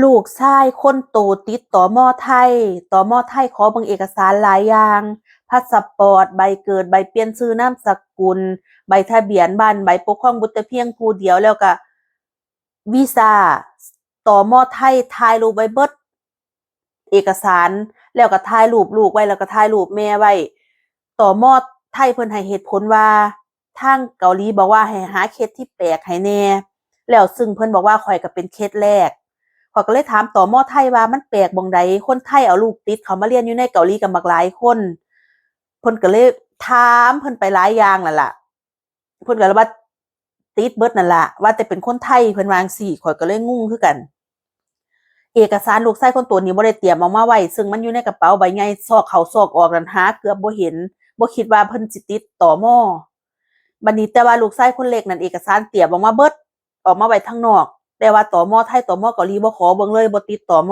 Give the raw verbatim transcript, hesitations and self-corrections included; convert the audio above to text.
ลูกชายคนโตติด ตม.ไทย ตม.ไทยขอเบิ่งเอกสารหลายอย่าง พาสปอร์ต ใบเกิด ใบเปลี่ยนชื่อนามสกุล ใบทะเบียนบ้าน ใบปกครองบุตรแต่เพียงผู้เดียว แล้วก็วีซ่า ตม.ไทยถ่ายรูปไว้เบิด เอกสาร แล้วก็ถ่ายรูปลูกไว้ แล้วก็ถ่ายรูปแม่ไว้ ตม.ไทยเพิ่นให้เหตุผลว่า ทางเกาหลีบอกว่าให้หาเคสที่แปลกให้แหน่ แล้วซึ่งเพิ่นบอกว่าข้อยก็เป็นเคสแรก ข้อยก็เลยถาม ตม.ไทยว่ามันแปลกหม่องใด คนไทยเอาลูกติดเข้ามาเรียนอยู่ในเกาหลีกันบักหลายคน เพิ่นก็เลยถามเพิ่นไปหลายอย่างนั่นล่ะ เพิ่นก็เลยว่าติดเบิดนั่นล่ะ ว่าแต่เป็นคนไทย เพิ่นว่าจั่งซี้ ข้อยก็เลยงงคือกัน เอกสารลูกชายคนโตนี่บ่ได้เตรียมออกมาไว้ ซึ่งมันอยู่ในกระเป๋าใบใหญ่ ซอกเข้าซอกออกนั่นหาเกือบบ่เห็น บ่คิดว่าเพิ่นสิติด ตม. บัดนี้แต่ว่าลูกชายคนเล็กนั่นเอกสารเตรียมออกมาเบิด ออกมาไว้ทางนอก แต่ว่า ตม.ไทย ตม.เกาหลีบ่ขอเบิ่งเลย บ่ติด ตม.